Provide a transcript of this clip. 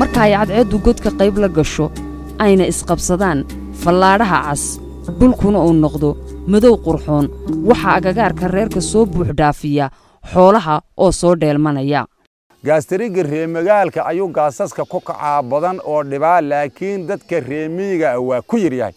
Marka ay cadceeddu godka qayb la gasho, ayna isqabsadaan fallaadhaha cas, dhulkuna uu noqdo madow qurxoon, waxaa agagaarka reerka soo buuxdhaafiya xoolaha oo soo dheelmanaya. Gaastariga reemagaalka ayuu gaasaska ku kacaa badan oo dhibaa, laakiin dadka reemiyiga waa ku yaryahay.